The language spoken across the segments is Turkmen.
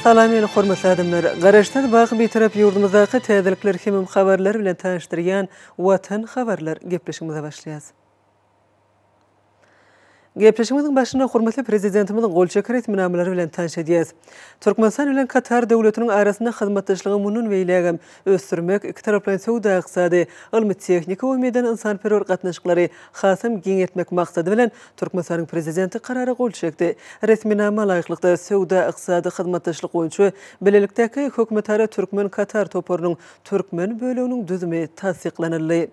Salam meni hormatly adamlar! Garaşsyz baky Bitarap ýurdumyzdaky täzelikler hemem habarlar bilen tanyşdyrýan Watan habarlar gepleşigimize başlaýas. Gepleşigimiziň başynda hormatly Prezidentimiziň gol çeken resminamalary bilen tanyş edýäris. Türkmenistan bilen Katar döwletiniň arasynda hyzmatdaşlygy mundan beýlägem ösdürmek, ikitaraplaýyn söwda-ykdysady, ylmy-tehniki we medeni-ynsanperwer gatnaşyklary hasam giňeltmek maksady bilen, Türkmenistanyň Prezidenti Karara gol çekdi. Resminama laýyklykda, söwda-ykdysady hyzmatdaşlyk boýunça bilelikdäki hökümetara türkmen-katar toparynyň türkmen böleginiň düzümi tassyklanyldy.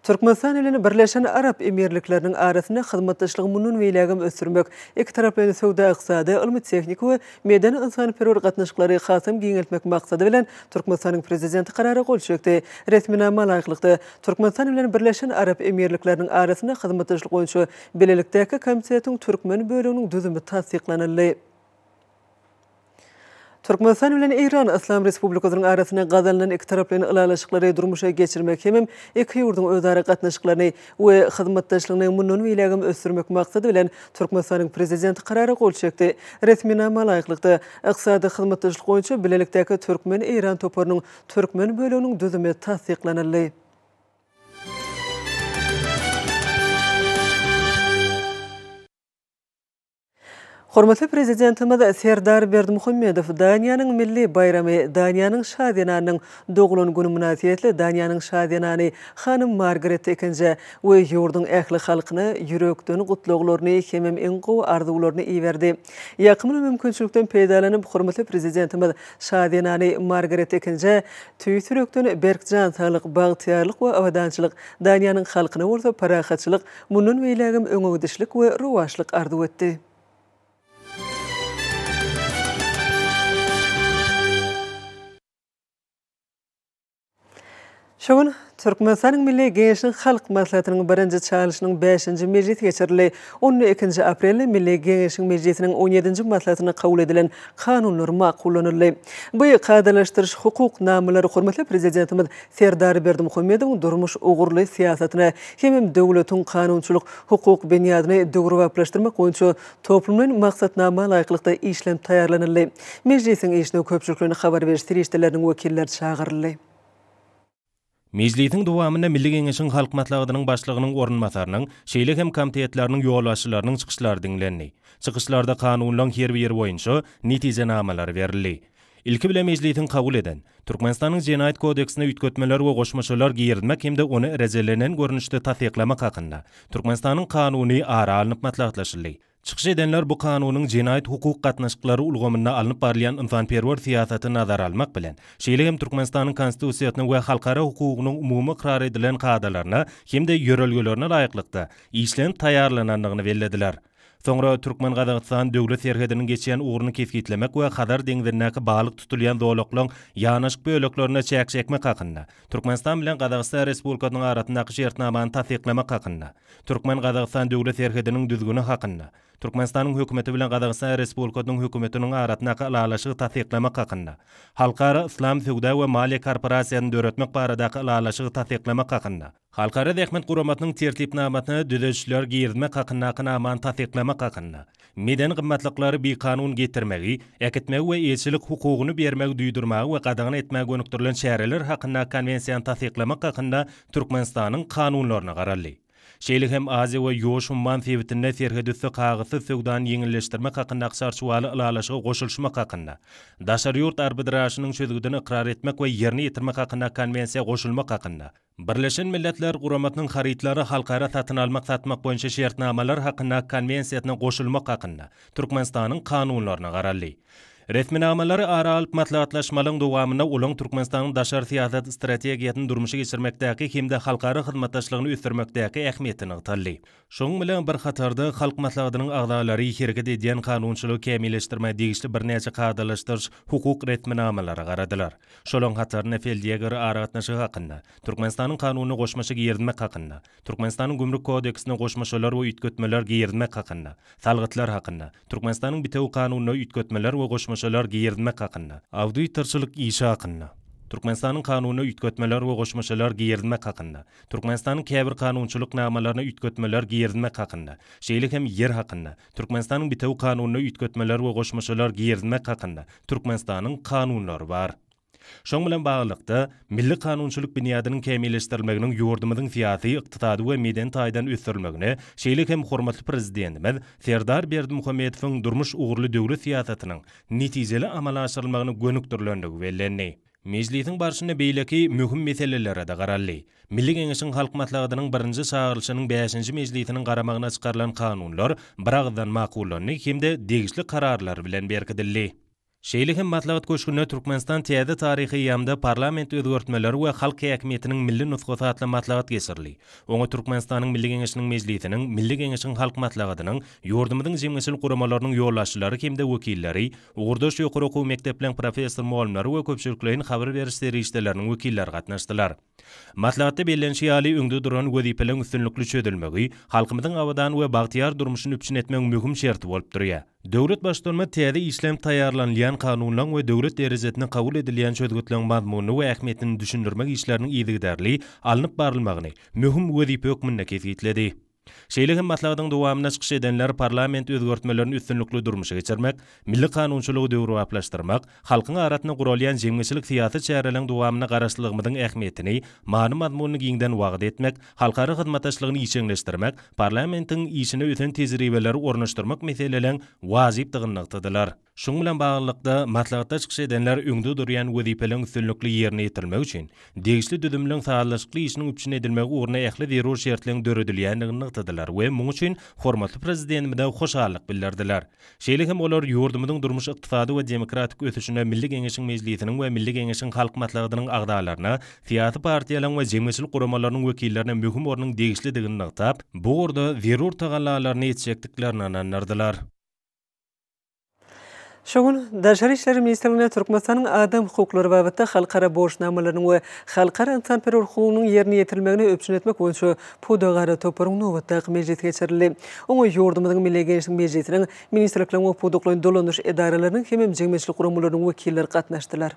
Türkmenistan bilen Birleşen Arap Emirlikleriniň arasynda hyzmatdaşlygy mundan beýlägem ösdürmek, ikitaraplaýyn söwda-ykdysady, ylmy-tehniki we medeni-ynsanperwer gatnaşyklary hasam giňeltmek maksady bilen, Türkmenistanyň Prezidenti Karara gol çekdi. Resminama laýyklykda, Türkmenistan bilen Birleşen Arap Emirlikleriniň arasynda hyzmatdaşlyk boýunça bilelikdäki komitetiň türkmen böleginiň düzümi tassyklanyldy. Türkmenistan bilen Eýran Yslam Respublikasynyň arasynda gazanylan ikitaraplaýyn ylalaşyklary durmuşa geçirmek hemem iki ýurduň özara gatnaşyklaryny we hyzmatdaşlygyny mundan beýlägem ösdürmek maksady bilen Türkmenistanyň Prezidenti Karara gol çekdi. Resminama laýyklykda, Ykdysady hyzmatdaşlyk boýunça bilelikdäki türkmen-eýran toparynyň türkmen böleginiň düzümi tassyklanyldy. Hormatly Prezidentimiz Serdar Berdimuhamedow Daniýanyň milli baýramy, Daniýanyň Şa zenanynyň doglan güni mynasybetli Daniýanyň Şa zenany hanym Margaret ikinjä we ýurduň ähli halkyna ýürekden gutlaglaryny hemem iň gowy arzuwlaryny iberdi. Ýakymly mümkinçilikden peýdalanyp, hormatly Prezidentimiz Şa zenany Margaret ikinjä tüýs ýürekden berk jan saglyk, bagtyýarlyk we abadançylyk, Daniýanyň halkyna bolsa parahatçylyk, Mundan beýlägem öňe gidişlik we rowaçlyk arzuw etdi. Şu gün Türkmenistanyň Milli Geňeşiniň Halk Maslahatynyň birinji çagyryşynyň bäşinji mejlisi geçirildi. Onda ikinji aprelde Milli Geňeşiň Mejlisiniň on ýedinji maslahatynda kabul edilen kanunlar makullanyldy. Bu kadalaşdyryş hukuk namalary hormatly Prezidentimiz Serdar Berdimuhamedowyň durmuş ugurly syýasatyna hemem döwletiň kanunçylyk hukuk binýadyny döwrebaplaşdyrmak boýunça toplumlaýyn maksatnama laýyklykda işlenip taýýarlanyldy. Mejlisiň işine köpçülikleýin habar beriş serişdeleriniň wekilleri çagyryldy. Mejlisiň dowamynda Milli Geňeşiň Halk Maslahatynyň Başlygynyň orunbasarynyň, şeýle hem komitetleriniň ýolbaşçylarynyň çykyşlary diňlendi. Çykyşlarda kanunlaryň her biri boýunça netijenamalar berildi. Ilki bilen Mejlisiň kabul eden, Türkmenistanyň Jenaýat kodeksine üýtgetmeler we goşmaçalar girizmek hem-de ony rejelenen görnüşde tassyklamak hakynda Türkmenistanyň Kanuny ara alnyp maslahatlaşyldy. Çykyş edenler bu Kanunyň jenaýat-hukuk gatnaşyklary ulgamynda alnyp barylýan ynsanperwer syýasaty nazara almak bilen, şeýle hem Türkmenistanyň Konstitusiýasyna we halkara hukugynyň umumy ykrar edilen kadalaryna hem-de ýörelgelerine laýyklykda işlenip taýýarlanandygyny bellediler. Soňra Türkmen-Gazagystan döwlet serhediniň geçýän ugruny kesgitlemek we Hazar deňzindäki balyk tutulýan zolaklaryň ýanaşyk böleklerine çäk çekmek hakynda Türkmenistan bilen Gazagystan Respublikasynyň arasyndaky Şertnamany tassyklamak hakynda Türkmen-Gazagystan döwlet serhediniň düzgüni hakynda Türkmenistanyň Hökümeti bilen Gazagystan Respublikasynyň Hökümetiniň arasyndaky Ylalaşygy tassyklamak hakynda Halkara Yslam söwda we maliýe korporasiýasyny döretmek baradaky Ylalaşygy tassyklamak hakynda Halkara Zähmet Guramasynyň Tertipnamasyna düzedişler girizmek hakyndaky namany tassyklamak hakynda, Medeni gymmatlyklary bikanun getirmegi, äkitmegi we eýeçilik hukugyny bermegi duýdurmaga we gadagan etmäge gönükdirilen çäreler hakyndaky Konwensiýany tassyklamak hakynda Türkmenistanyň Kanunlaryna garaldy. Şeýle hem Aziýa we Ýuwaş umman sebitinde serhetüsti kagyzsyz söwdany ýeňilleşdirmek hakyndaky çarçuwaly ylalaşyga goşulyşmak hakynda, Daşary ýurt arbitražynyň çözgüdini ykrar etmek we ýerine ýetirmek hakyndaky Konwensiýa goşulmak hakynda, Birleşen Milletler Guramasynyň Harytlary halkara satyn almak-satmak boýunça şertnamalar hakyndaky Konwensiýasyna goşulmak hakynda Türkmenistanyň Kanunlaryna garaldy. Resminamalary ara alyp maslahatlaşmalyň dowamynda olaň Türkmenistanyň daşary syýasat strategiýasyny durmuşa geçirmekdäki hem-de halkara hyzmatdaşlygyny ösdürmekdäki ähmiýeti nygtaldy. Şonuň bilen bir hatarda, Halk Maslahatynyň agzalary hereket edýän kanunçylygy kämilleşdirmäge degişli birnäçe kadalaşdyryş hukuk resminamalara garadylar. Şolaryň hatarynda Feldýeger aragatnaşygy hakynda, Türkmenistanyň Kanunyna goşmaça girizmek hakynda, Türkmenistanyň Gümrük kodeksine goşmaçalar we üýtgetmeler girizmek hakynda, Salgytlar hakynda, Türkmenistanyň Bitewi Kanunyna üýtgetmeler we goşmaçalar girizmek hakynda, Auditorçylyk işi hakynda. Türkmenistanyň Kanunyna üýtgetmeler we goşmaçalar girizmek hakynda, Türkmenistanyň käbir kanunçylyk namalaryna üýtgetmeler girizmek hakynda, şeýle hem Ýer hakynda Türkmenistanyň Bitewi Kanunyna üýtgetmeler we goşmaçalar girizmek hakynda Türkmenistanyň Kanunlary bar. Şonuň bilen baglylykda, milli kanunçylyk binýadynyň kämilleşdirilmeginiň ýurdumyzyň syýasy, ykdysady we medeni taýdan ösdürilmegine, şeýle hem hormatly Prezidentimiz Serdar Berdimuhamedowyň durmuş ugurly döwlet syýasatynyň netijeli amala aşyrylmagyna gönükdirilendigi bellendi. Mejlisiň barşynda beýleki möhüm meselelere-de garaldy. Milli Geňeşiň Halk Maslahatynyň birinji çagyrylyşynyň bäşinji mejlisiniň garamagyna çykarylan kanunlar biragyzdan makullandy hem-de degişli kararlar bilen berkidildi. Şeýle hem Maslahat köşgünde Türkmenistan täze taryhy eýýamda parlament özgertmeleri we halk häkimiýetiniň milli nusgasy atly maslahat geçirildi. Oňa Türkmenistanyň Milli Geňeşiniň Mejlisiniň, Milli Geňeşiň Halk Maslahatynyň, ýurdumyzyň jemgyýetçilik guramalarynyň ýolbaşçylary hem-de wekilleri, ugurdaş ýokary okuw mekdepleriň professor-mugallymlary we köpçülikleýin habar beriş serişdeleriniň wekilleri gatnaşdylar. Maslahatda bellenişi ýaly, öňde duran wezipeleriň üstünlikli çözülmegi halkymyzyň abadan we bagtyýar durmuşyny üpjün etmegiň möhüm şerti bolup durýar. Döwlet Baştutanymyz täze işlenip taýýarlanylýan kanunlaryň we döwlet derejesinde kabul edilýän çözgütleriň mazmunyny we ähmiýetini düşündirmek işleriniň yzygiderli alnyp barylmagyny möhüm wezipe hökmünde kesgitledi. Şeýle hem maslahatyň dowamynda çykyş edenler parlament özgertmelerini üstünlikli durmuşa geçirmek, milli kanunçylygy döwrebaplaşdyrmak, halkyň arasynda guralýan jemgyýetçilik-syýasy çäreleriň dowamynda Garaşsyzlygymyzyň ähmiýetini, many-mazmunyny giňden wagyz etmek, halkara hyzmatdaşlygyny işjeňleşdirmek, parlamentiň işine ösen tejribeleri ornaşdyrmak meseleleriň wajypdygyny nygtadylar. Şunuň bilen baglylykda, maslahatda çykyş edenler öňde durýan wezipeleriň üstünlikli ýerine ýetirilmegi üçin degişli düzümleriň sazlaşykly işiniň üpjün edilmegi ugrunda ähli zerur şertleriň döredilýändigini nygtadylar we munuň üçin hormatly Prezidentimize hoşallyk bildirdiler. Şeýle hem olar ýurdumyzyň durmuş-ykdysady we demokratik ösüşine Milli Geňeşiň Mejlisiniň we Milli Geňeşiň Halk Maslahatynyň agzalaryna, syýasy partiýalaryň we jemgyýetçilik guramalarynyň wekillerine möhüm ornuň degişlidigini nygtap, bu ugurda zerur tagallalaryny etjekdiklerine ynandyrdylar. Şu gün Daşary işler ministrliginde Türkmenistanyň adam hukuklary babatda halkara borçnamalarynyň we halkara ynsanperwer hukugynyň ýerine ýetirilmegini üpjün etmek boýunça pudagara toparyň nobatdaky mejlisi geçirildi. Oňa ýurdumyzyň Milli Geňeşiniň Mejlisiniň, ministrlikleriň we pudaklaýyn dolandyryş edaralarynyň hemem jemgyýetçilik guramalarynyň wekilleri gatnaşdylar.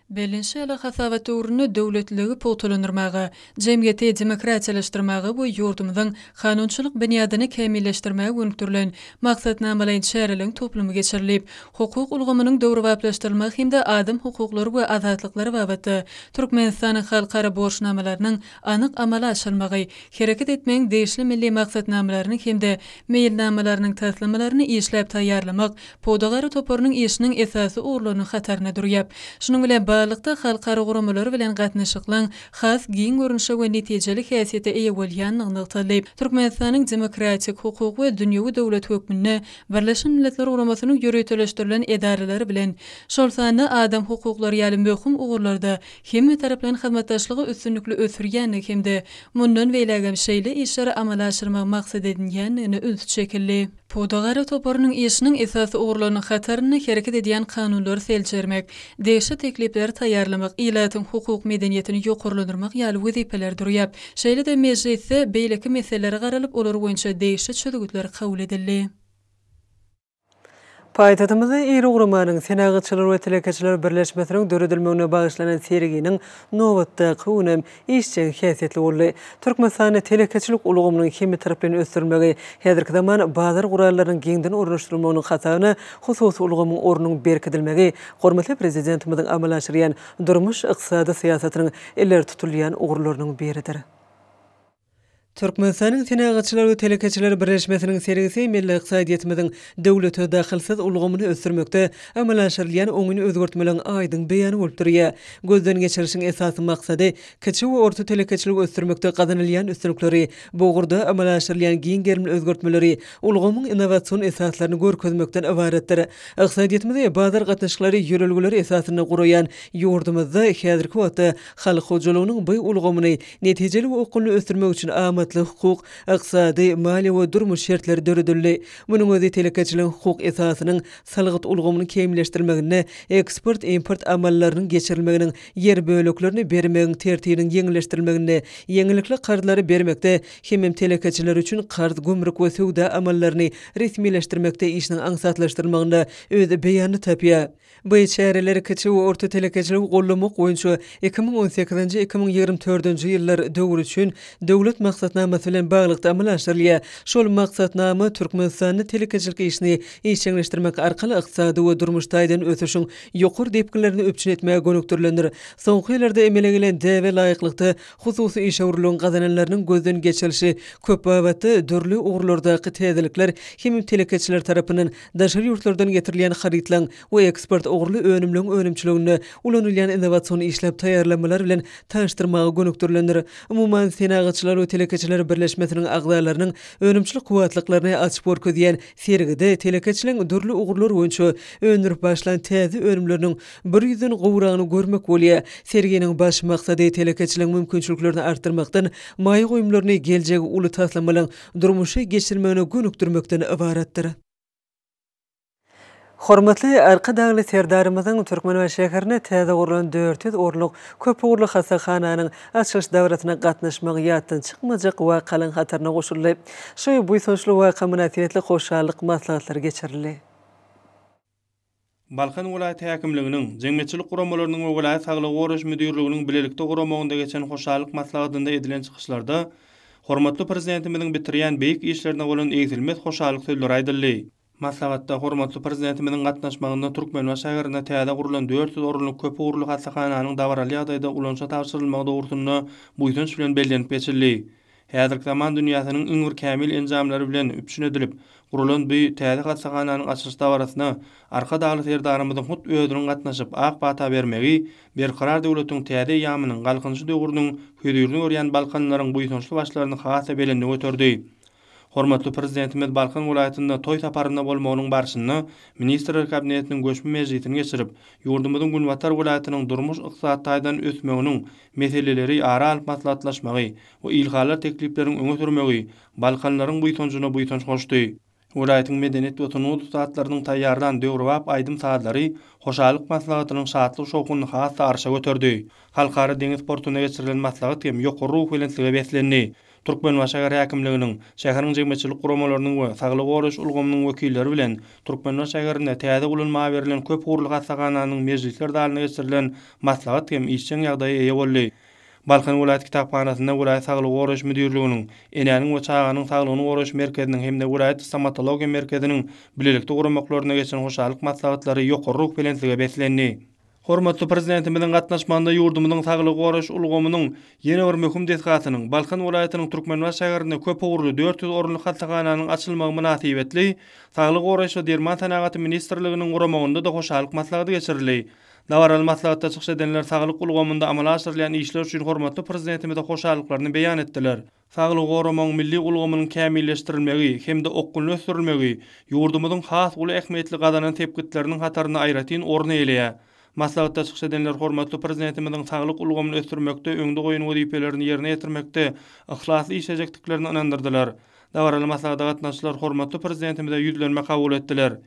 Bellenişi ýaly, hasabat döwründe döwletliligi pugtalandyrmaga, jemgyýeti demokratiýalaşdyrmaga we ýurdumyzyň kanunçylyk binýadyny kämilleşdirmäge gönükdirilen maksatnamalaýyn çäreleriň toplumy geçirilip, hukuk ulgamynyň döwrebaplaşdyrylmagy hem-de adam hukuklary we azatlyklary babatda Türkmenistanyň halkara borçnamalarynyň anyk amala aşyrylmagy, hereket etmegiň degişli milli maksatnamalarynyň hem-de meýilnamalarynyň taslamalaryny işläp taýýarlamak Pudagara toparynyň işiniň esasy ugurlarynyň hatarynda durýar. Şunuň bilen baglylykda, halkara guramalary bilen gatnaşyklaryň has giň görnüşe we netijeli häsiýete eýe bolýandygy nygtaldy. Türkmenistanyň demokratik, hukuk we dünýewi döwlet hökmünde Birleşen Milletler Guramasynyň ýöriteleşdirilen edaralary bilen, şol sanda adam hukuklary ýaly möhüm ugurlarda hemmetaraplaýyn hyzmatdaşlygy üstünlikli ösdürýändigi hem-de mundan beýlägem şeýle işleri amala aşyrmagy maksat edinýändigine üns çekildi. Pudagara toparynyň işiniň esasy ugurlarynyň hatarynda hereket edýän kanunlary seljermek, degişli teklipleri taýýarlamak, ilatyň hukuk medeniýetini ýokarlandyrmak ýaly wezipeler durýar. Şeýle-de mejlisde beýleki meselelere garalyp, olar boýunça degişli çözgütler kabul edildi. Paýtagtymyzda iri guramanyň, Senagatçylar we telekeçiler birleşmesiniň döredilmegine bagyşlanan serginiň nobatdaky günem işjeň häsiýetli boldy. Türkmenistanda telekeçilik ulgamynyň hemmetaraplaýyn ösdürilmegi, häzirki zaman bazar gurallarynyň giňden ornaşdyrylmagynyň hasabyna hususy ulgamyň ornunyň berkidilmegi hormatly Prezidentimiziň amala aşyrýan durmuş-ykdysady syýasatynyň ileri tutulýan ugurlarynyň biridir. Türkmenistanyň Senagatçylar we telekeçiler birleşmesiniň sergisi milli ykdysadyýetimiziň döwlete dahylsyz ulgamyny ösdürmekde amala aşyrylýan oňyn özgertmeleriň aýdyň beýany bolup durýar. Gözden geçirişiň esasy maksady kiçi we orta telekeçiligi ösdürmekde gazanylýan üstünlikleri, bu ugurda amala aşyrylýan giň gerimli özgertmeleri, ulgamyň innowasion esaslaryny görkezmekden ybaratdyr. Ykdysadyýetimizi bazar gatnaşyklary ýörelgeleri esasynda guraýan ýurdumyzda häzirki wagtda halk hojalygynyň bu ulgamyny Netijeli we okgunly ösdürmek üçin amatly. amatly hukuk, ykdysady, maliýe we durmuş şertleri döredildi. Munuň özi telekeçiligiň hukuk esasynyň, salgyt ulgamynyň kämilleşdirilmeginde, eksport-import amallarynyň geçirilmeginiň, ýer böleklerini bermegiň tertibiniň ýeňilleşdirilmeginde, ýeňillikli karzlary bermekde hemem telekeçiler üçin karz, gümrük we söwda amallaryny resmileşdirmekde işiniň aňsatlaşdyrylmagynda öz beýanyny tapýar. Bu çäreler kiçi we orta telekeçiligi goldamak boýunça 2018-nji, 2024-nji ýyllar döwri üçin Döwlet maksatnamasy bilen baglylykda amala aşyrylýar. Şol maksatnama Türkmenistanda telekeçilik işini işjeňleşdirmek arkaly ykdysady we durmuş taýdan ösüşiň ýokary depginlerini üpjün etmäge gönükdirilendir. Soňky ýyllarda emele gelen däbe laýyklykda, hususy işewürligiň gazananlarynyň gözden geçirilişi köp babatda dürli ugurlardaky täzelikler hem telekeçiler tarapyndan daşary ýurtlardan getirilýän harytlaryň we eksport ugurly önümleriň önümçiliginde ulanylýan innowasion işläp taýýarlamalar bilen tanyşdyrmaga gönükdirilendir. Umuman, Senagatçylar we telekeçiler birleşmesiniň agzalarynyň önümçilik kuwwatlyklaryny açyp görkezýän sergide telekeçiligiň dürli ugurlar boýunça öndürip başlan täze önümleriniň bir ýüzden gowragyny görmek bolýar. Serginiň baş maksady telekeçiligiň mümkinçiliklerini artdyrmakdan, maýa goýumlaryny geljegi uly taslamalaryň durmuşa geçirilmegine gönükdirmekden ybaratdyr. Hormatly Arkadagly Serdarymyzyň Türkmenbaşy şäherinde täze gurlan 400 orunlyk köpugurly hassahananyň açylyş dabarasyna gatnaşmagy ýatdan çykmajak wakalaryň hataryna goşuldy. Şu buýsançly waka mynasybetli hoşallyk maslahatlary geçirildi. Balkan welaýat häkimliginiň, jemgyýetçilik guramalarynyň we welaýat saglygy goraýyş müdirliginiň bilelikde guramagynda geçen hoşallyk maslahatynda edilen çykyşlarda hormatly Prezidentimiziň bitirýän beýik işlerine bolan egsilmez hoşallyk sözleri aýdyldy. Maslahatda hormatly Prezidentimiziň gatnaşmagynda Türkmenbaşy şäherinde täze gurlan 400 orunlyk köpugurly hassahananyň dabaraly ýagdaýda ulanyşa tabşyrylmagy dogrusynda buýsanç bilen bellenip geçildi. Häzirki zaman dünýäsiniň iň bir kämil enjamlary bilen üpjün edilip, gurulan bu täze hassahananyň açylyş dabarasyna Arkadagly Serdarymyzyň hut özüniň gatnaşyp, ak pata bermegi Berkarar döwletiň täze eýýamynyň Galkynyşy döwrüniň hözirini görýän balkanlylaryň buýsançly başlaryny has-da belende göterdi. Hormatly Prezidentimiz Balkan welaýatynda toý saparynda bolmagynyň barşynda Ministrler Kabinetiniň göçme mejlisini geçirip, ýurdumyzyň günbatar welaýatynyň durmuş-ykdysady taýdan ösmeginiň meseleleri ara alyp maslahatlaşmagy we ilhalar teklipleriň öňe sürmegi balkanlaryň buýsanjyna buýsanç goşdy. Welaýatyň medeniýet we sungat ussatlarynyň taýýarlan döwrebap aýdym-sazlary hoşallyk maslahatynyň şatlyk-şowhunyny has-da arşa göterdi. Halkara deňiz portunda geçirilen maslahat hem ýokary ruhubelentlige beslendi. Türkmenbaşy şäher häkimliginiň, şäheriň jemgyýetçilik guramalarynyň we saglygy goraýyş ulgamynyň wekilleri bilen Türkmenbaşy şäherinde täze ulanmaga berlen köp ugurly hassahananyň mejlisler zalynda geçirilen maslahat hem işjeň ýagdaýa eýe boldy. Balkan welaýat kitaphanasynda welaýat saglygy goraýyş müdirliginiň, Enäniň we çaganyň saglygyny goraýyş merkeziniň hem-de welaýat stomatologiýa merkeziniň bilelikde guramaklarynda geçen hoşallyk maslahatlary ýokary ruhubelentlige beslendi. Hormatly Prezidentimiziň gatnaşmagynda ýurdumyzyň saglygy goraýyş ulgamynyň ýene bir möhüm desgasynyň, Balkan welaýatynyň Türkmenbaşy şäherinde köp ugurly 400 orunlyk hassahananyň açylmagy mynasybetli Saglygy goraýyş we derman senagaty ministrliginiň guramagynda-da hoşallyk maslahaty geçirildi. Dabaraly maslahatda çykyş edenler saglyk ulgamynda amala aşyrylýan işler üçin hormatly Prezidentimize hoşallyklaryny beýan etdiler. Saglygy goramagyň milli ulgamynyň kämilleşdirilmegi hem-de okgunly ösdürilmegi ýurdumyzyň has uly ähmiýetli gazanan sepgitleriniň hatarynda aýratyn orun eýeleýär. Maslahatda çykyş edenler hormatly Prezidentimiziň saglyk ulgamyny ösdürmekde öňde goýan wezipelerini ýerine ýetirmekde yhlasly işlejekdiklerini ynandyrdylar. Dabaraly maslahata gatnaşyjylar hormatly Prezidentimize ýüzlenme kabul etdiler.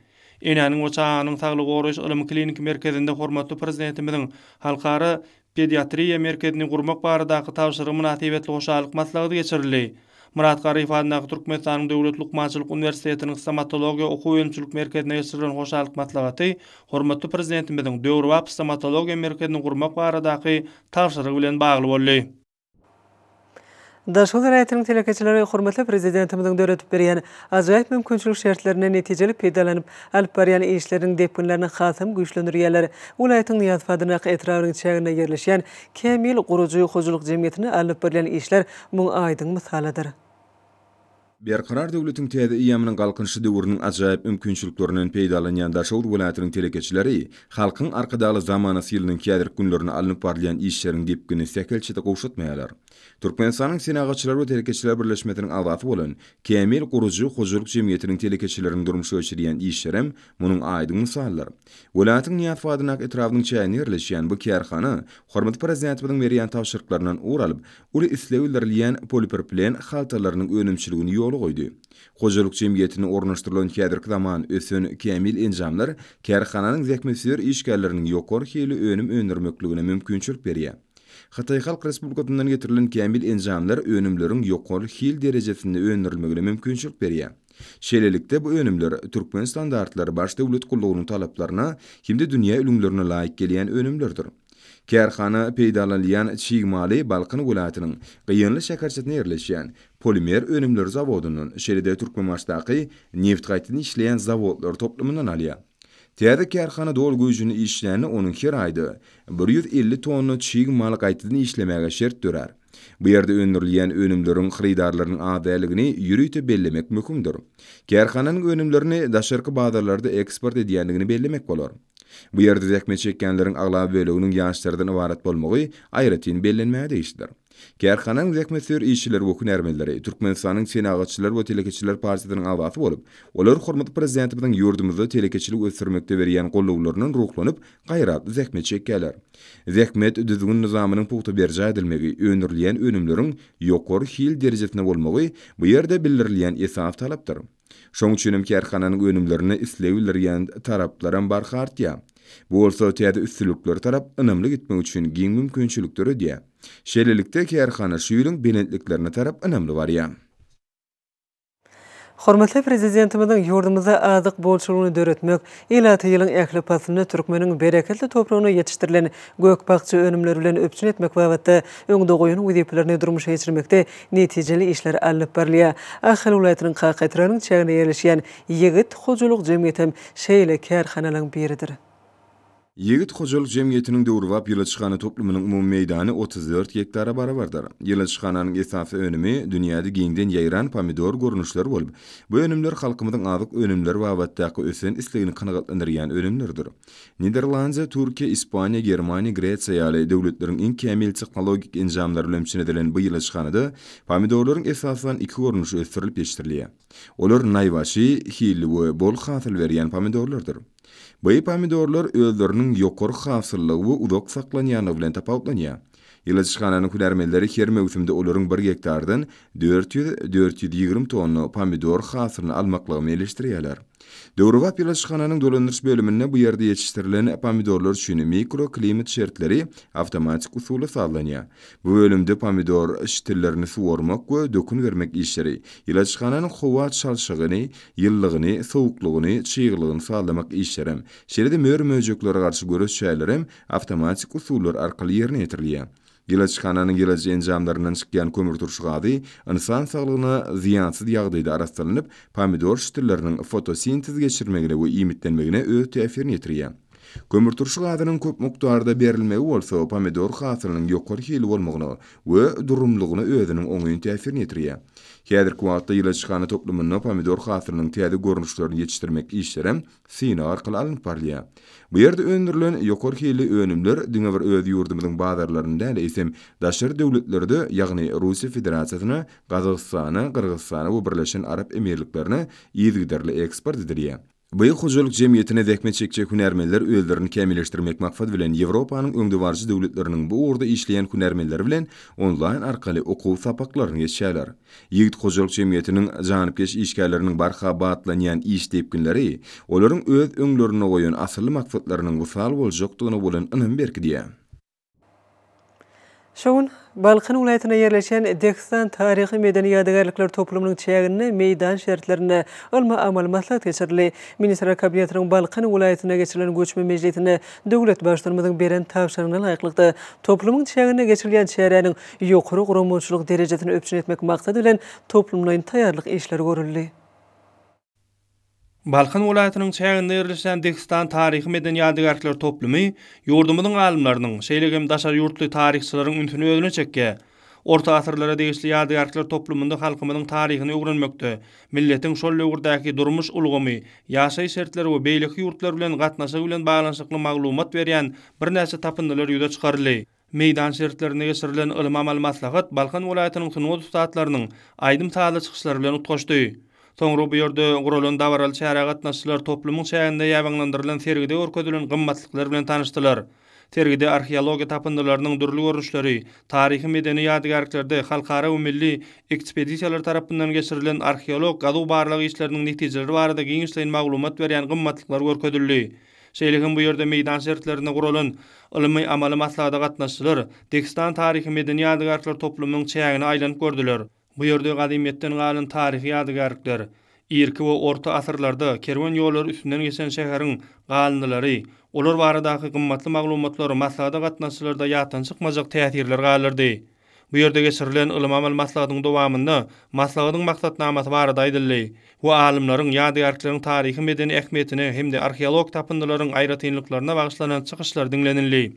Enäniň we çaganyň saglygy goraýyş ylmy-kliniki merkezinde hormatly Prezidentimiziň Halkara Pediatriýa merkezini gurmak baradaky tabşyrygy mynasybetli hoşallyk maslahaty geçirildi. Myrat Garyýew adyndaky Türkmenistanyň Döwlet lukmançylyk uniwersitetiniň Stomatologiýa okuw-önümçilik merkezinde geçirilen hoşallyk maslahaty hormatly Prezidentimiziň döwrebap stomatologiýa merkezini gurmak baradaky tabşyrygy bilen bagly boldy. Daşoguz welaýatynyň telekeçileri hormatly Prezidentimiziň döredip berýän ajaýyp mümkinçilik şertlerinden netijeli peýdalanyp, alyp barýan işleriniň depginlerini hasam güýçlendirýärler. Welaýatyň Nyýazow adyndaky etrabynyň çäginde ýerleşýän Kämil gurujy hojalyk jemgyýetinde alnyp barylýan işler muň aýdyň mysalydyr. Berkarar döwletiň täze eýýamynyň Galkynyşy döwrüniň ajaýyp mümkinçiliklerinden peýdalanýan Daşoguz welaýatynyň telekeçileri Halkyň Arkadagly zamanasy ýylynyň häzirki günlerinde alnyp barylýan işleriň depginini sähelçe-de gowşatmaýarlar. Türkmenistanyň Senagatçylar we telekeçiler birleşmesiniň agzasy bolan Kämil gurujy hojalyk jemgyýetiniň telekeçileriniň durmuşa geçirýän işlerem munuň aýdyň mysalydyr. Welaýatyň Nyýazow adyndaky etrabynyň çäginde ýerleşýän bu kärhana hormatly Prezidentimiziň berýän tabşyryklaryndan ugur alyp, uly isleg bildirilýän polipropilen haltalarynyň önümçiligini ýola goýdy. Hojalyk jemgyýetinde ornaşdyrylan häzirki zaman ösen kämil enjamlar kärhananyň zähmetsöýer işgärleriniň ýokary hilli önüm öndürmekligine mümkinçilik berýär. Hytaý Halk Respublikasyndan getirilen kämil enjamlar önümleriň ýokary hil derejesinde öndürilmegine mümkinçilik berýär. Şeýlelikde, bu önümler Türkmen standartlary Baş döwlet gullugynyň talaplaryna hem-de dünýä ülňülerine laýyk gelýän önümlerdir. Kärhana peýdalanylýan çig maly Balkan welaýatynyň Gyýanly şäherçesinde ýerleşýän Polimer önümleri zawodyndan, şeýle-de Türkmenbaşydaky nebit gaýtadan işleýän zawodlar toplumyndan alýar. Täze kärhana doly güýjünde işlände onuň her aýda 150 tonna çig maly gaýtadan işlemäge şert dörär. Bu ýerde öndürilýän önümleriň hyrydarlarynyň az däldigini ýörite bellemek möhümdir. Kärhananyň önümlerini daşarky bazarlarda eksport edýändigini bellemek bolar. Bu ýerde zähmet çekýänleriň aglaba böleginiň ýaşlardan ybarat bolmagy aýratyn bellenmäge degişlidir. Kärhananyň zähmetsöýer işçileri we hünärmenleri Türkmenistanyň Senagatçylar we telekeçiler partiýasynyň agzasy bolup, olar hormatly Prezidentimiziň ýurdumyzda telekeçiligi ösdürmekde berýän gollawlaryndan ruhlanyp, gaýratly zähmet çekýärler. Zähmet düzgün-nyzamynyň pugta berjaý edilmegi, öndürilýän önümleriň ýokary hil derejesinde bolmagy bu ýerde bildirilýän esasy talapdyr. Şonuň üçin hem kärhananyň önümlerine isleg bildirýän taraplaram barha artýar. Bu bolsa täze üstünliklere tarap ynamly gitmek üçin giň mümkinçilik döredýär. Şeýlelikde, kärhana şu ýylyň belentliklerine tarap ynamly barýar. Hormatly Prezidentimiziň ýurdumyzda azyk bolçulygyny döretmek, ilaty ýylyň ähli paslynda türkmeniň bereketli topragynda ýetişdirilen gök-bakja önümleri bilen üpjün etmek babatda öňde goýan wezipelerini durmuşa geçirmekde netijeli işler alnyp barylýar. Ahal welaýatynyň Kaka etrabynyň çäginde ýerleşýän Ýigit hojalyk jemgyýetem şeýle kärhanalaryň biridir. Ýigit hojalyk jemgyýetiniň döwrebap ýyladyşhana toplumynyň umumy meýdany 34 gektara barabardyr. Ýyladyşhananyň esasy önümi dünýäde giňden ýaýran pomidor görnüşleri bolup, bu önümler halkymyzyň azyk önümleri babatdaky ösen islegini kanagatlandyrýan önümlerdir. Niderlandiýa, Türkiýe, Ispaniýa, Germaniýa, Gresiýa ýaly döwletleriň iň kämil tehnologik enjamlary bilen üpjün edilen bu ýyladyşhanada pomidorlaryň esasan iki görnüşi ösdürilip ýetişdirilýär. Olar naýbaşy, hilli we bol hasyl berýän pomidorlardyr. Bu pomidorlar özleriniň ýokary hasyllygy we uzak saklanýanlygy bilen tapawutlanýar. Ýyladyşhananyň hünärmenleri her möwsümde olaryň bir gektardan 400, 420 tonna pomidor hasylyny almaklygy meýilleşdirýärler. Döwrebap ýyladyşhananyň dolandyryş bölüminde bu ýerde ýetişdirilen pomidorlar üçin mikroklimat şertleri awtomatik usulda sazlanýar. Bu bölümde pomidor şitillerini suwarmak we dökün bermek işleri, ýyladyşhananyň howa çalşygyny, ýylylygyny, sowuklygyny, çyglylygyny sazlamak işlerem, şeýle-de mör-möjeklere garşy göreş çärelerem awtomatik usullar arkaly ýerine ýetirilýär. Ýyladyşhananyň ýyladyjy enjamlaryndan çykýan kömürturşy gazy ynsan saglygyna zyýansyz ýagdaýda arassalanyp, pomidor şitilleriniň fotosintez geçirmegine we iýmitlenmegine öz täsirini ýetirýär. Kömürturşy gazynyň köp mukdarda berilmegi bolsa pomidor hasylynyň ýokary hilli bolmagyna we durumlygyna özüniň oňyn täsirini ýetirýär. Häzirki wagtda ýyladyşhana toplumynda pomidor hasylynyň täze görnüşlerini ýetişdirmek işlerem synag arkaly alnyp barylýar. Bu ýerde öndürilen ýokary hilli önümler diňe bir öz ýurdumyzyň bazarlarynda däl, eýsem, daşary döwletlerde, ýagny Russiýa Federasiýasyna, Gazagystana, Gyrgyzystana we Birleşen Arap Emirliklerine yzygiderli eksport edilýär. Bu hojalyk jemgyýetine zähmet çekjek hünärmenler özlerini kämilleşdirmek maksady bilen Ýewropanyň öňdebaryjy döwletleriniň bu ugurda işleýän hünärmenleri bilen onlaýn arkaly okuw sapaklaryny geçýärler. Ýigit hojalyk jemgyýetiniň janypkeş işgärleriniň barha batlanýan iş depginleri olaryň öz öňlerinde goýan asylly maksatlarynyň wysal boljakdygyna bolan ynamy berkidýär. Şu gün Balkan welaýatynda ýerleşýän Dehistan taryhy-medeni ýadygärlikler toplumynyň çäginde meýdan şertlerinde ylmy-amaly maslahat geçirildi. Ministrler Kabinetiniň Balkan welaýatynda geçirilen göçme mejlisinde döwlet Baştutanymyzyň beren tabşyrygyna laýyklykda, toplumyň çäginde geçirilýän çäräniň ýokary guramaçylyk derejesini üpjün etmek maksady bilen toplumlaýyn taýýarlyk işleri görüldi. Balkan welaýatynyň çäginde ýerleşýän Dehistan taryhy-medeni ýadygärlikler toplumy ýurdumyzyň alymlarynyň, şeýle hem daşary ýurtly taryhçylaryň ünsüni özüne çekýär. Orta asyrlara degişli ýadygärlikler toplumynda halkymyzyň taryhyny öwrenmekde, milletiň şol döwürdäki durmuş ulgamy, ýaşaýyş şertleri we beýleki ýurtlar bilen gatnaşygy bilen baglanyşykly maglumat berýän birnäçe tapyndylar ýüze çykaryldy. Meýdan şertlerinde geçirilen ylmy-amaly maslahat Balkan welaýatynyň sungat ussatlarynyň aýdym-sazly çykyşlary bilen utgaşdy. Soňra bu ýerde guralan dabaraly çärä gatnaşyjylar toplumyň çäginde ýaýbaňlandyrylan sergide görkezilen gymmatlyklar bilen tanyşdylar. Sergide arheologiýa tapyndylarynyň dürli görnüşleri, taryhy-medeni ýadygärliklerde halkara we milli ekspedisiýalar tarapyndan geçirilen arheolog gazuw-barlag işleriniň netijeleri barada giňişleýin maglumat berýän gymmatlyklar görkezildi. Şeýle hem bu ýerde meýdan şertlerinde guralan ylmy-amaly maslahata gatnaşyjylar Dehistan taryhy-medeni ýadygärlikler toplumynyň çägine aýlanyp gördüler. Bu ýerde gadymyýetden galan taryhy ýadygärlikler, irki we orta asyrlarda kerwen ýollary üstünden geçen şäheriň galyndylary, olar baradaky gymmatly maglumatlar maslahata gatnaşyjylarda ýatdan çykmajak täsirler galdyrdy. Bu ýerde geçirilen ylym-amal maslahatyň dowamynda maslahatyň maksatnamasy barada aýdyldy we alymlaryň ýadygärlikleriň taryhy-medeni ähmiýetine hem-de arheologik tapyndylaryň aýratynlyklaryna bagyşlanan çykyşlar diňlenildi.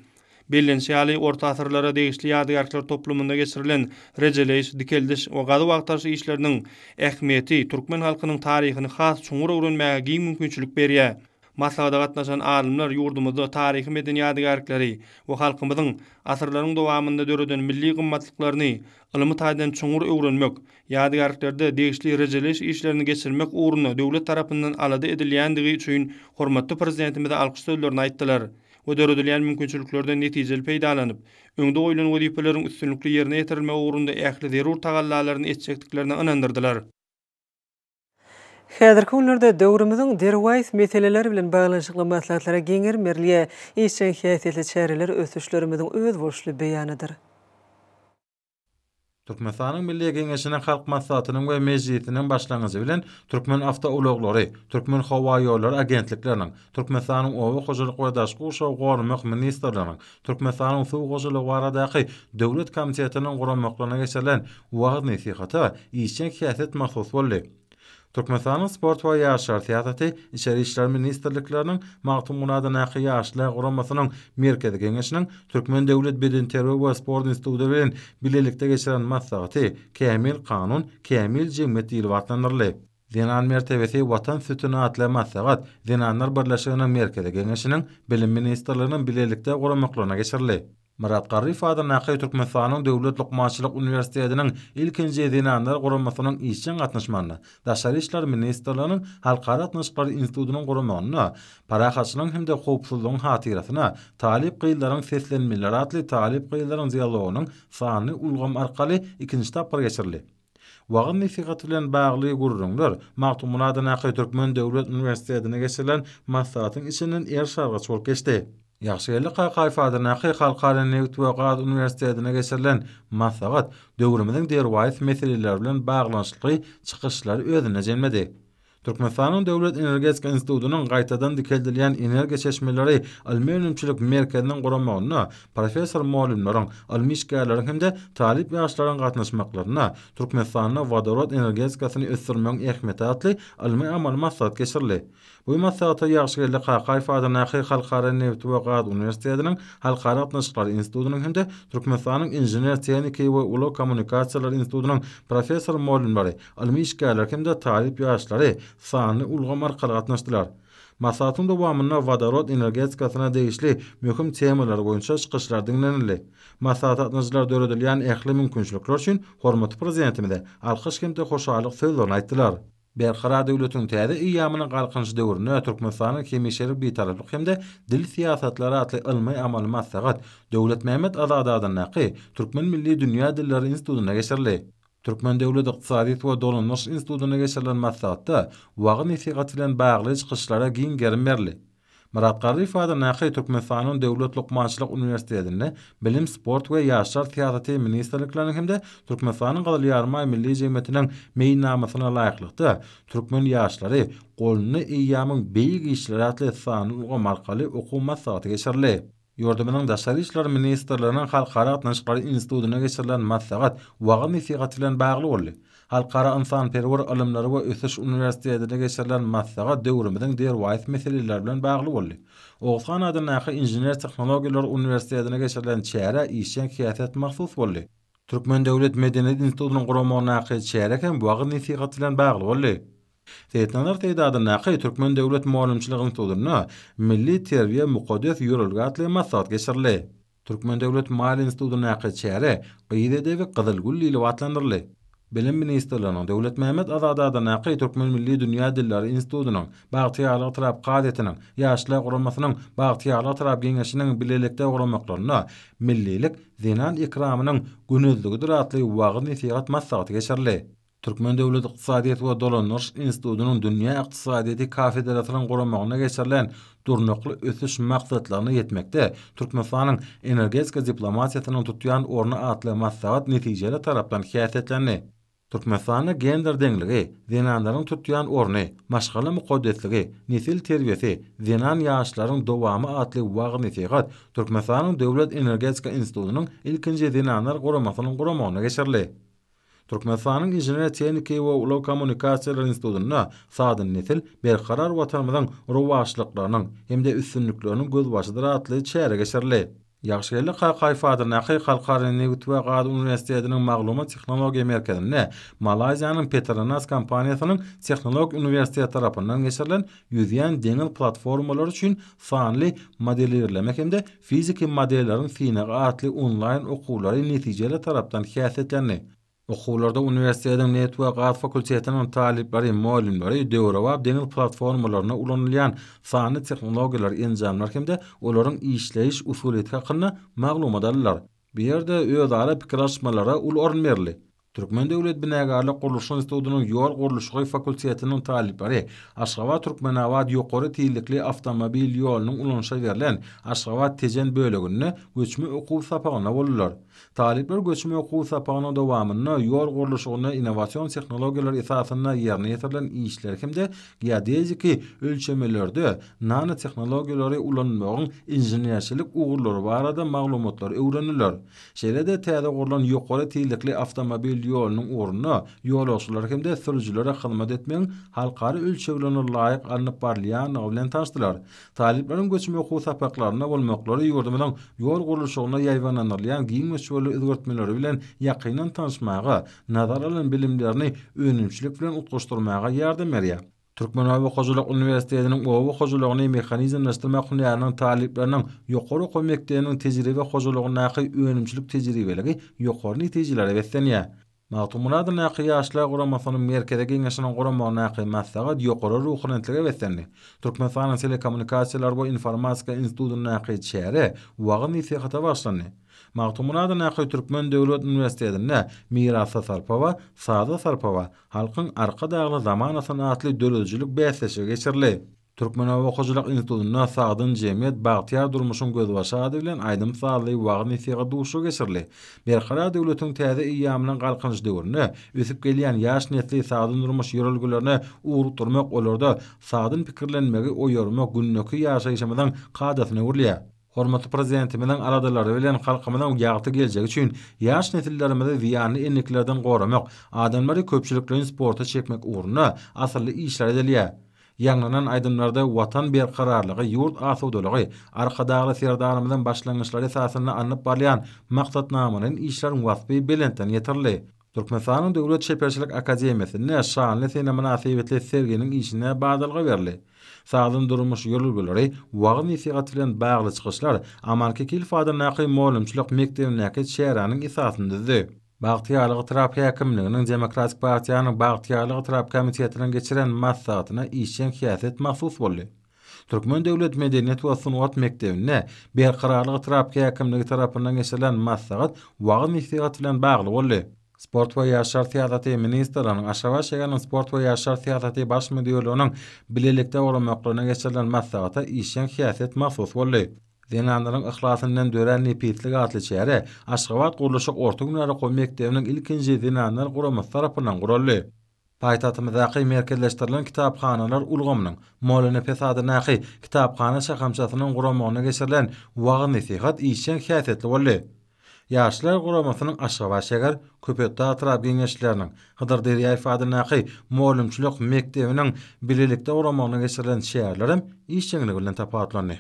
Bellenişi ýaly, orta asyrlara degişli ýadygärlikler toplumynda geçirilen rejeleýiş, dikeldiş we gazuw-agtaryş işleriniň ähmiýeti türkmen halkynyň taryhyny has çuňňur öwrenmäge giň mümkinçilik berýär. Maslahata gatnaşan alymlar ýurdumyzda taryhy-medeni ýadygärlikleri we halkymyzyň asyrlaryň dowamynda döreden milli gymmatlyklaryny ylmy taýdan çuňňur öwrenmek, ýadygärliklerde degişli rejeleýiş işlerini geçirmek ugrunda döwlet tarapyndan alada edilýändigi üçin hormatly Prezidentimize alkyş sözlerini aýtdylar we döredilýän mümkinçiliklerden netijeli peýdalanyp, öňde goýlan wezipeleriň üstünlikli ýerine ýetirilmegi ugrunda ähli zerur tagallalaryny etjekdiklerine ynandyrdylar. Häzirki günlerde döwrümiziň derwaýys meseleleri bilen baglanyşykly maslahatlara giň gerim berilýär. Işjeň häsiýetli çäreler ösüşlerimiziň özboluşly beýanydyr. Türkmenistanyň Milli Geňeşiniň Halk Maslahatynyň we Mejlisiniň başlangyjy bilen Türkmenawtoulaglary, Türkmenhowaýollary agentlikleriniň, Türkmenistanyň Oba hojalyk we daşky gurşawy goramak ministrliginiň, Türkmenistanyň Suw hojalygy baradaky döwlet komitetiniň guramaklarynda geçirilen wagyz-nesihata işjeň häsiýet mahsus boldy. Türkmenistanyň Sport we ýaşlar syýasaty, Içeri işler ministrlikleriniň, Magtymguly adyndaky Ýaşlar guramasynyň Merkezi Geňeşiniň, Türkmen döwlet bedenterbiýe we sport instituty bilen bilelikde geçiren maslahaty Kämil kanun, kämil jemgyýet diýlip atlandyryldy. Zenan mertebesi Watan sütüni atly maslahat Zenanlar birleşiginiň Merkezi Geňeşiniň, Bilim ministrliginiň bilelikde guramaklaryna geçirildi. Myrat Garryýew adyndaky Türkmenistanyň Döwlet lukmançylyk uniwersitetiniň ilkinji Zenanlar guramasynyň işjeň gatnaşmagynda, Daşary işler ministrliginiň Halkara gatnaşyklary institutynyň guramagynda Parahatçylygyň hem-de howpsuzlygyň hatyrasyna talyp gyzlaryň seslenmeleri atly talyp gyzlaryň dialogynyň sanly ulgam arkaly ikinji tapgyry geçirildi. Wagyz-nesihat bilen bagly gürrüňler Magtymguly adyndaky Türkmen döwlet uniwersitetinde geçirilen maslahatyň içinden eriş-argaç bolup geçdi. Ýagşygeldi Kakaýew adyndaky Halkara nebit we gaz uniwersitetinde geçirilen maslahat döwrümiziň derwaýys meseleleri bilen baglanyşykly çykyşlary özünde jemledi. Türkmenistanyň Döwlet energetika institutynyň Gaýtadan dikeldilýän energiýa çeşmeleri ylmy-önümçilik merkeziniň guramagynda professor-mugallymlaryň, ylmy işgärleriň hem-de talyp ýaşlaryň gatnaşmaklarynda Türkmenistanda wodorod energetikasyny ösdürmegiň ähmiýeti atly ylmy-amaly maslahat geçirildi. Bu maslahata Ýagşygeldi Kakaýew adyndaky Halkara nebit we gaz uniwersitetiniň Halkara gatnaşyklary institutynyň hem-de Türkmenistanyň Inžener-tehniki we ulag kommunikasiýalary institutynyň professor-mugallymlary, Ylmy işgärler hem-de talyp ýaşlary sanly ulgam arkaly gatnaşdylar. Maslahatyň dowamynda wodorod energetikasyna degişli möhüm temalar boýunça çykyşlar diňlenildi. Maslahata gatnaşyjylar döredilýän ähli mümkinçilikler üçin hormatly Prezidentimize alkyş hem-de hoşallyk sözlerini aýtdylar. Berkarar döwletiň täze eýýamynyň Galkynyşy döwründe Türkmenistanyň hemişelik Bitaraplyk hem-de dil syýasatlary atly ylmy-amaly maslahat Döwletmämmet Azady adyndaky Türkmen milli dünýä dilleri institutynda geçirildi. Türkmen döwlet ykdysadyýet we dolandyryş institutynda geçirilen maslahatda wagyz-nesihat bilen bagly çykyşlara giň gerim berildi. Myrat Garryýew adyndaky Türkmenistanyň Döwlet lukmançylyk uniwersitetinde Bilim, sport we ýaşlar syýasaty ministrlikleriniň hem-de Türkmenistanyň Gyzyl Ýarymaý Milli jemgyýetiniň meýilnamasyna laýyklykda, Türkmen ýaşlary, golunda eýýamyň beýik işleri atly sanly ulgam arkaly okuw maslahaty geçirildi. Ýurdumyzyň Daşary işler ministrliginiň Halkara gatnaşyklary institutynda geçirilen maslahat wagyz-nesihat bilen bagly boldy. Halkara ynsanperwer ylymlary we ösüş uniwersitetinde geçirilen maslahat döwrümiziň derwaýys meseleleri bilen bagly boldy. Oguzhan adyndaky Inžener-tehnologiýalar uniwersitetinde geçirilen çärä işjeň häsiýet mahsus boldy. Türkmen döwlet medeniýet institutynyň guramagyndaky çäre hem wagyz-nesihat bilen bagly boldy. Seýitnazar Seýdi adyndaky Türkmen döwlet mugallymçylyk institutynda Milli terbiýe mukaddes ýörelge atly maslahat geçirildi. Türkmen döwlet maliýe institutyndaky çäre Gyz edebi gyzyl gül diýlip atlandyryldy. Bilim ministrliginiň, Döwletmämmet Azady adyndaky Türkmen milli dünýä dilleri institutynyň, Bagtyýarlyk etrap kazyýetiniň, Ýaşlar guramasynyň Bagtyýarlyk etrap Geňeşiniň bilelikde guramaklarynda Millilik zenan ekramynyň gönezligidir atly wagyz-nesihat maslahaty geçirildi. Türkmen döwlet ykdysadyýet we dolandyryş institutynyň dünýä ykdysadyýeti kafedrasynyň guramagynda geçirilen Durnukly ösüş maksatlaryna ýetmekde Türkmenistanyň energetika diplomatiýasynyň tutýan orny atly maslahat netijeli tarapdan häsiýetlendi. Türkmenistanda gender deňligi, zenanlaryň tutýan orny, maşgala mukaddesligi, nesil terbiýesi, zenan ýaşlaryň dowamy atly wagyz-nesihat Türkmenistanyň Döwlet energetika institutynyň ilkinji zenanlar guramasynyň guramagynda geçirildi. Türkmenistanyň Inžener-tehniki we ulag kommunikasiýalary institutynda Sagdyn nesil, berkarar Watanymyzyň rowaçlyklarynyň hem-de üstünlikleriniň gözbaşydyr atly çäre geçirildi. Ýagşygeldi Kakaýew adyndaky Halkara nebit we gaz uniwersitetiniň Maglumat tehnologiýa merkezinde Malaýziýanyň Petronas kompaniýasynyň Tehnologik uniwersiteti tarapyndan geçirilen Ýüzýän deňiz platformalary üçin sanly modelirleme hem-de fiziki modelleriň synagy atly onlaýn okuwlary netijeli tarapdan häsiýetlendi. Okuwlarda uniwersitetiň nebit we gaz fakultetiniň talyplary, mugallymlary döwrebap deňiz platformalarynda ulanylýan sanly tehnologiýalar, enjamlar hem-de olaryň işleýiş usulyýeti hakynda maglumat aldylar. Bu ýerde özara pikir alyşmalara uly orun berildi. Türkmen döwlet binagärlik gurluşyk institutynyň ýol gurluşygy fakultetiniň talyplary Aşgabat-Türkmenabat ýokary tizlikli awtomobil ýolunyň ulanyşa berlen Aşgabat-Tejen böleginde göçme okuw sapagynda boldular. Talyplar göçme okuw sapagynyň dowamynda ýol gurluşygynda innowasion tehnologiýalar esasynda ýerine ýetirilen işler hem-de geodeziki ölçemelerde nanotehnologiýalary ulanmagyň inženerçilik ugurlary barada maglumatlary öwrendiler. Şeýle-de täze gurlan ýokary tizlikli awtomobil ýolunyň ugrunda ýolagçylara hem-de sürüjilere hyzmat etmegiň halkara ölçeglerine laýyk alnyp barylýandygy bilen tanyşdylar. Talyplaryň göçme okuw sapaklarynda bolmaklary ýurdumyzyň ýol gurluşygynda ýaýbaňlandyrylýan giň möçberli özgertmeleri bilen ýakyndan tanyşmaga, nazar alan bilimlerini önümçilik bilen utgaşdyrmaga ýardam berýär. Türkmen oba hojalyk uniwersitetiniň oba hojalygyny mehanizmleşdirmek hünäriniň talyplarynyň ýokary okuw mekdebiniň tejribe hojalygyndaky önümçilik tejribeligi ýokary netijelere beslenýär. Magtymguly adyndaky Ýaşlar guramasynyň Merkezi Geňeşiniň guramagyndaky maslahat ýokary ruhubelentlige beslendi. Türkmenistanyň Telekommunikasiýalar we informatika institutyndaky çäre wagyz-nesihata bagyşlandy. Magtymguly adyndaky Türkmen döwlet uniwersitetinde Mirasa sarpa bar, saza sarpa bar, Halkyň Arkadagly zamanasy atly döredijilik bäsleşigi geçirildi. Türkmen oba hojalyk institutynda Sagdyn jemgyýet, bagtyýar durmuşyň gözbaşy ady bilen aýdym-sazly wagyz-nesihat duşuşygy geçirildi. Berkarar döwletiň täze eýýamynyň Galkynyş döwründe ösüp gelýän ýaş nesli sagdyn durmuş ýörelgelerine ugrukdyrmak, olarda sagdyn pikirlenmegi oýarmak gündeki ýaşaýşymyzyň kadasyna öwrülýär. Hormatly Prezidentimiziň aladalary bilen halkymyzyň ýagty geljegi üçin ýaş nesillerimizi zyýanly endiklerden goramak, adamlary köpçülikleýin sporta çekmek ugrunda asylly işler edilýär. Ýaňlanan aýdymlarda Watan berkararlygy, ýurt asudalygy, Arkadagly Serdarymyzyň başlangyçlary esasynda alnyp barylýan maksatnamalaýyn işleriň waspy belentden ýetirildi. Türkmenistanyň Döwlet çeperçilik akademiýasynda şanly sene mynasybetli serginiň işine badalga berildi. Sagdyn durmuş ýörelgeleri, wagyz-nesihat bilen bagly çykyşlar Aman Kekilow adyndaky mugallymçylyk mekdebindäki çäräniň esasyny düzdi. Bagtyýarlyk etrap häkimliginiň Demokratik partiýanyň Bagtyýarlyk etrap komitetiniň geçiren maslahatyna işjeň häsiýet mahsus boldy. Türkmen döwlet medeniýet we sungat mekdebinde Berkararlyk etrap häkimligi tarapyndan geçirilen maslahat wagyz-nesihat bilen bagly boldy. Sport we ýaşlar syýasaty ministrliginiň, Aşgabat şäheriniň Sport we ýaşlar syýasaty baş müdirliginiň bilelikde guramaklarynda geçirilen maslahata işjeň häsiýet mahsus boldy. Zenanlaryň yhlasyndan dörän nepislik atly çäre Aşgabat gurluşyk orta hünär okuw mekdebiniň ilkinji zenanlar guramasy tarapyndan guraldy. Paýtagtymyzdaky Merkezleşdirilen kitaphanalar ulgamynyň Mollanepes adyndaky kitaphana şahamçasynyň guramagynda geçirilen wagyz-nesihat işjeň häsiýetli boldy. Ýaşlar guramasynyň Aşgabat şäher, Köpetdag etrap Geňeşleriniň, Hydyr Derýaýew adyndaky mugallymçylyk mekdebiniň bilelikde guramagynda geçirilen çärelerem işjeňligi bilen tapawutlandy.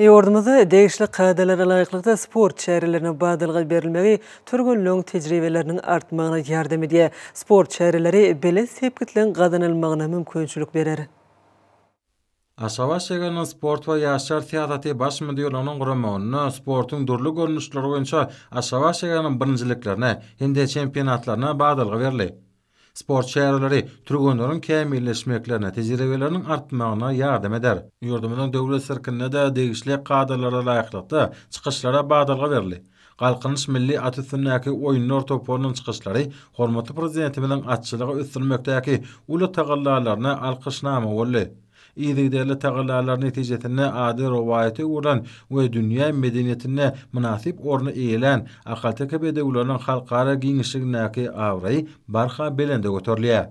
Ýurdumyzda degişli kadalara laýyklykda sport çärelerine badalga berilmegi türgenleň tejribeleriniň artmagyna ýardam edýär. Sport çäreleri belent sepgitleň gazanylmagyna mümkinçilik berer. Aşgabat şäheriniň Sport we ýaşlar syýasaty baş müdirliginiň guramagynda sportuň dürli görnüşleri boýunça Aşgabat şäheriniň birinjiliklerine hem-de çempionatlaryna badalga berildi. Sport çäreleri türgenleriň kämilleşmeklerine, tejribeleriniň artmagyna ýardam eder. Ýurdumyzyň Döwlet sirkinde-de degişli kadalara laýyklykda çykyşlara badalga berildi. Galkynyş milli at üstündäki oýunlar toparynyň çykyşlary hormatly Prezidentimiziň atçylygy ösdürmekdäki uly tagallalaryna alkyşnama boldy. Yzygiderli tagallalar netijesinde ady rowaýata öwrülen we dünýä medeniýetinde mynasyp orny eýelän ahalteke bedewleriniň halkara giňişligindäki abraýy barha belende göterilýär.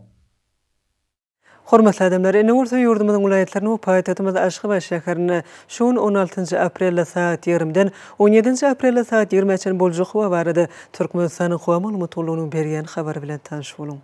Hormatly adamlar, indi bolsa ýurdumyzyň welaýatlarynda we paýtagtymyz Aşgabat şäherinde şu gün on altynjy aprelde sagat ýigrimiden on ýedinji aprelde sagat ýigrimä çenli boljak howa barada Türkmenistanyň Howa maglumat gullugynyň berýän habary bilen tanyş boluň.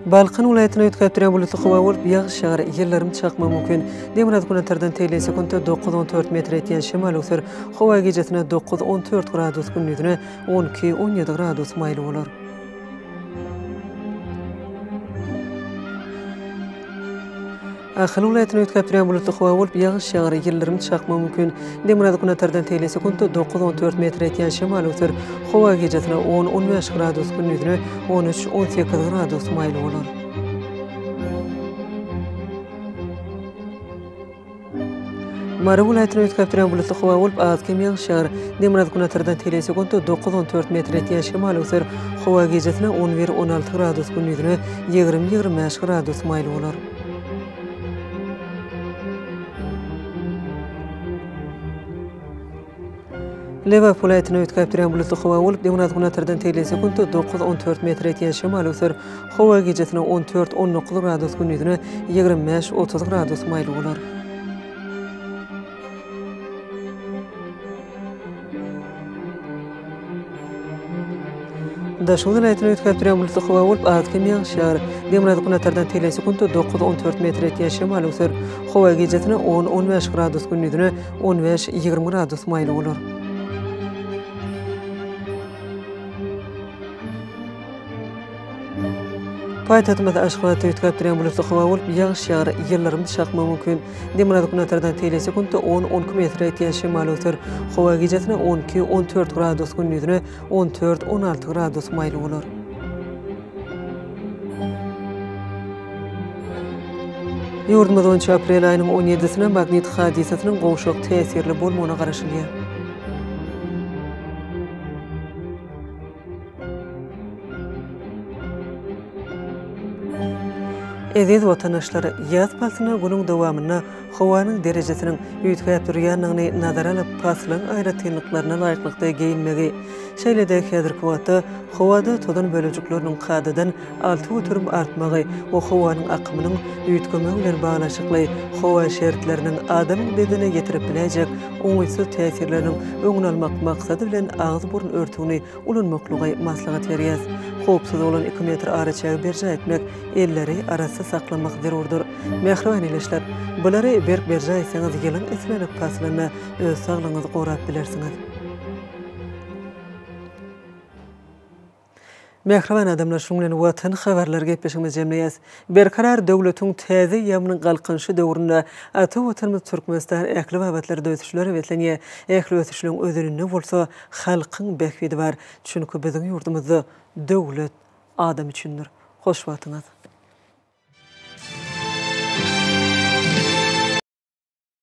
Balkan welaýatynda üýtgäp durýan bulutly howa bolup, ýagyş ýagar, ýyldyrym çakmagy mümkin. Demirgazyk günortadan tegelek sekuntda 9-14 metr etýän şemal öwser. Howa gijesine 9-14 gradus, gündizine 12, 17 gradus maýyl bolar. Ahal welaýatynda üýtgäp durýan bulutly howa bolup, ýagyş ýagar, ýyldyrym çakmagy mümkin. Demirgazyk günortadan tegelek sekuntda 9-14 metr etýän şemal öwser. Howa gijesine on, 15 gradus, gündizine 13, 18 gradus maýyl bolar. Mary welaýatynda üýtgäp durýan bulutly howa bolup, az-kem ýagyş ýagar. Demirgazyk günortadan tegelek sekuntda 9-14 metr ýetýän şemal öwser. Howa gijesine 11, 16 gradus, gündizine 20, 25 gradus maýyl bolar. Lebap welaýatynda üýtgäp durýan bulutly howa bolup, demirgazyk günortadan tegelek sekuntda 9-14 metr ýetýän şemal öwser. Howa gijesine 14-19 gradus, gündizine 25-30 gradus maýyl bolar. Daşoguz welaýatynda üýtgäp durýan bulutly howa bolup, az-kem ýagyş ýagar. Demirgazyk günortadan tegelek sekuntda 9-14 metr ýetýän şemal öwser. Howa gijesine 10-15 gradus, gündizine 15-20 gradus maýyl bolar. Paýtagtymyz Aşgabatda üýtgäp durýan bulutly howa bolup, ýagyş ýagar, ýyldyrym çakmagy mümkin. Demirgazyk günortadan tegelek sekuntda 10-12 metre ýetýän şemal öwser. Howa gijesine 12-14 gradus, gündizine 14-16 gradus maýyl bolar. Ýurdumyz boýunça aprel aýynyň on ýedisine magnit hadysasynyň gowşak täsirli bolmagyna garaşylýar. Eziz watandaşlar, ýaz paslynda günüň dowamynda howanyň derejesiniň üýtgäp durýandygyny nazara alyp, paslyň aýratynlyklaryna laýyklykda geýinmegi, şeýle-de häzirki wagtda howada tozan bölejikleriniň kadadan 6% artmagy we howanyň akymynyň üýtgemegi bilen baglanyşykly howa şertleriniň adamyň bedenine ýetirip biläýjek oňaýsyz täsirleriniň öňüni almak maksady bilen agyz-burun örtügini ulanmaklygy maslahat berýäs. Howpsuz bolan iki metr araçägi berjaý etmek, elleri arassa saklamak zerurdyr. Mähriban ildeşler! Bulary berk berjaý etseňiz ýylyň islendik paslynda öz saglygyňyzy gorap bilersiňiz. Mähriban adamlar şunuň bilen Watan habarlary gepleşigimizi jemleýäs. Berkarar döwletiň täze eýýamynyň Galkynyşy döwründe ata Watanymyz Türkmenistan ähli babatlarda ösüşlere beslenýär. Ähli ösüşleň özeninde bolsa halkyň bähbidi bar. Çünki biziň ýurdumyzda döwlet adam üçindir. Hoş wagtyňyz.